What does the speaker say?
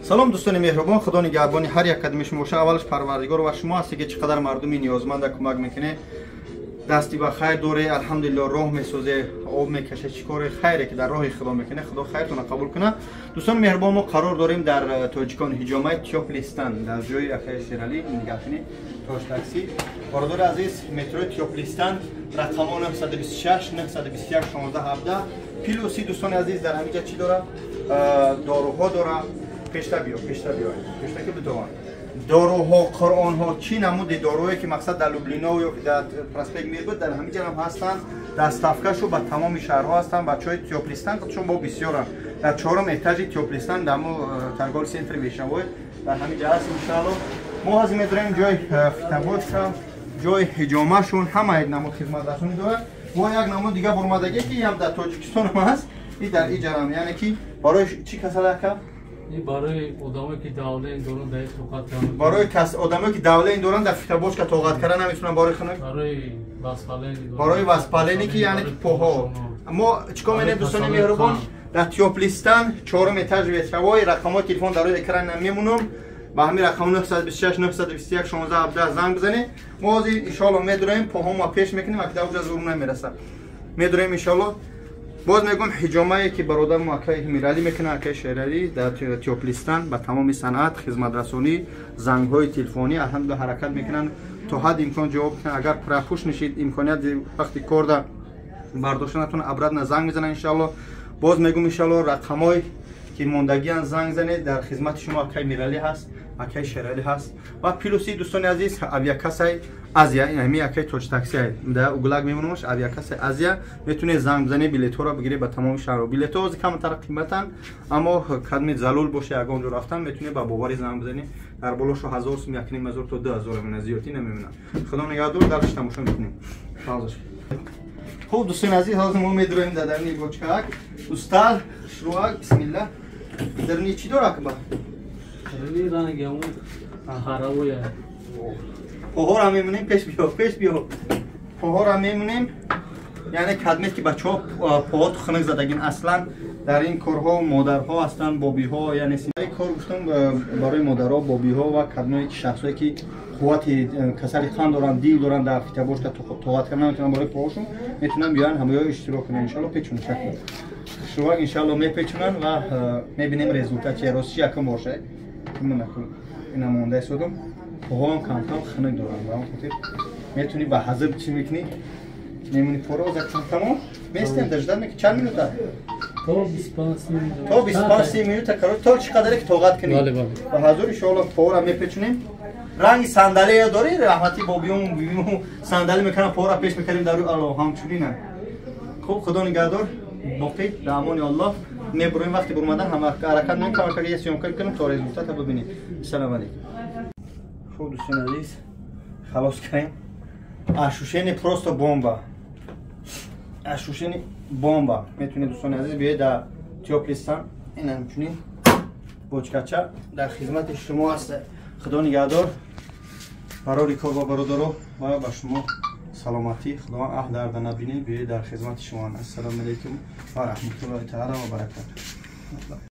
Салом, дӯстони меҳрубон, худо нигаҳбони ҳар як қадами шумо боша. Аввалаш Парвардигор ва шумо ҳасте, ки чӣ қадар мардуми ниёзманда кӯмак мекунед, дасти ба хайр доре, алҳамдулилло, роҳ месозе, об мекаше, чӣ кори хайре ки дар роҳи худо мекунед, худо хайртона қабул кунад. Дӯстони меҳрубон, мо қарор дорем дар тоҷикон ҳиҷомаи Тёплый Стан, дар ҷои акаи Шералӣ. Нигаҳ кунед, Тоҷ такси. Бародари азиз, метрои Тёплый Стан, рақамо 926 921 16 17. Плюси, дӯстони азиз, дар ҳамиҷа чӣ дорад? Доруҳо дорад. Пешта биё, пешта биё, пешта ки бидован. Доруҳо, қуръонҳо, чӣ намуди доруҳое ки мақсад дар Люблино ё ки дар проспект Мир буд, дар ҳамиҷа ҳам ҳастанд. Доставкашу ба тамоми шаҳрҳо ҳастанд. Бачаҳои Тёплый Стан худшон бо бисёранд. Дар чорум этажи Тёплый Стан, дар мо торговый центри Вещевой, дар ҳамиҷа ҳаст. Иншаалло, мо ҳозир медорем ҷои фитобочка, ҷои ҳиҷомашон, ҳама як намуд хизматрасонӣ дорад. Бо як намуд дига бурмадагӣ, ки ҳам дар Тоҷикистон ҳам ҳаст и дар иҷарам, яъне ки барои чӣ касал, ака? Барои одамое ки давление доранд, дар тоқат кардан. Барои кас одамое ки давление доранд, дар фитобочка тоқат кардан наметавонанд, барои хунук. Барои воспаление. Барои воспаление, ки яъне ки поҳо. Мо чикор менем, дӯстони меҳрубон? Дар Тёплый Стан, чорум этаж, Вещевой, рақамҳои телефон дар рӯи экран мемонам. Ба ҳамин рақам 926 921 16 17 занг бизанед. Мо ҳозир иншоалло медураем, поҳомо пеш мекунем, аки дар уҷа зур намерасад, медураем иншоалло. Боз мегӯм, ҳиҷомае ки бародармо акаи Миралӣ мекунад, акаи Шералӣ, дар Тёплый Стан ба тамоми санъат хизматрасонӣ, зангҳои телефонӣ, алҳамдулилла, ҳаракат мекунанд, то ҳадди имкон ҷавоб мекунанд. Агар пропущенный шид, имконият вақти корда бардошта натонад, обратно занг мезананд иншоалло. Боз мегӯм, иншоалло, рақамҳое ки мондагиан, занг занед, дар хизмати шумо акаи Миралӣ ҳаст, акаи Шералӣ ҳаст. Ва плюси, дӯстони азиз, авиакассаи Азия, ҳами акаи Тоҷ такси да углак мемонамаш, авиакассаи Азия, метунед занг бизанед, билетҳоро бигиред ба тамоми шаҳрҳо. Билетҳо ҳозир камтар қиматанд, аммо кадми залул боше, ягон ҷо рафтан, метунед ба боварӣ занг бизанед. Дар болошо 1000 сум, 1500 то 2000 мемонад, зиёдтӣ намемонад. Худо нигаҳдор, дарш тамошо мекунем. Хуб, дӯстони азиз, ҳозир мо медуроем дар дарни бочкаак. Устад шуруак, бисмилла. Дарни чӣ дорак ба? Ранги ҳамун харавоя. Поҳоро мемонем, пеш биё, пеш биё. Поҳоро мемонем, яъне кадмет ки бачаҳо поҳо хунук задагин. Аслан дар ин корҳо модарҳо ҳастанд, бобиҳо, яъне кор гуфтам, барои модарҳо, бобиҳо ва кадмое ки шахсое ки қуввати касали қанд доранд, дил доранд, дар фитобочка тоқат кардан наметавонанд, барои поҳошон метавонанд биёянд, ҳамаё иштирок кунанд. Иншалло, печун шакл шувак, иншалло, мепечунанд ва мебинем результат чи. Ростчи якум боша ина монда истодам, поҳоам камкам хунук доранд, ба он хотир метавонӣ ба ҳазр чӣ мекунӣ, мемонӣ поро тамом местем, дождать мекунӣ. Чанд минута? То 25 минута. То 25 минута, короче, то чӣ қадаре ки тоқат кунӣ. Ба ҳазур, иншоалло, поҳоро мепечунем. Ранги сандалия дорӣ, раҳмати бобиём, бибиму сандалӣ мекунам, поҳоро пеш мекардем дар рӯи алло, ҳамчунина. Хуб, худо нигаҳдор, боқӣ дар амони Аллоҳ. Мебуроем, вақти бурмадан ҳама ҳаракат мекунем, камака я съёмка кунем, то результата бибинем. Ассалому алейкум. Хуб, дӯстони азиз, халос кардем. Ощущение просто бомба, ощущение бомба. Метавонед, дӯстони азиз, биёед дар Тёплый Стан, ин ҳамчунин бочкача дар хизмати шумо аст. Худо нигаҳдор, барори кор ва бародаро, ва ба шумо саломатӣ, худованд аҳл дарда набинед. Биёед, дар хизмати шумо. Ассалому алайкум ва раҳматуллоҳи таала ва баракатуҳ.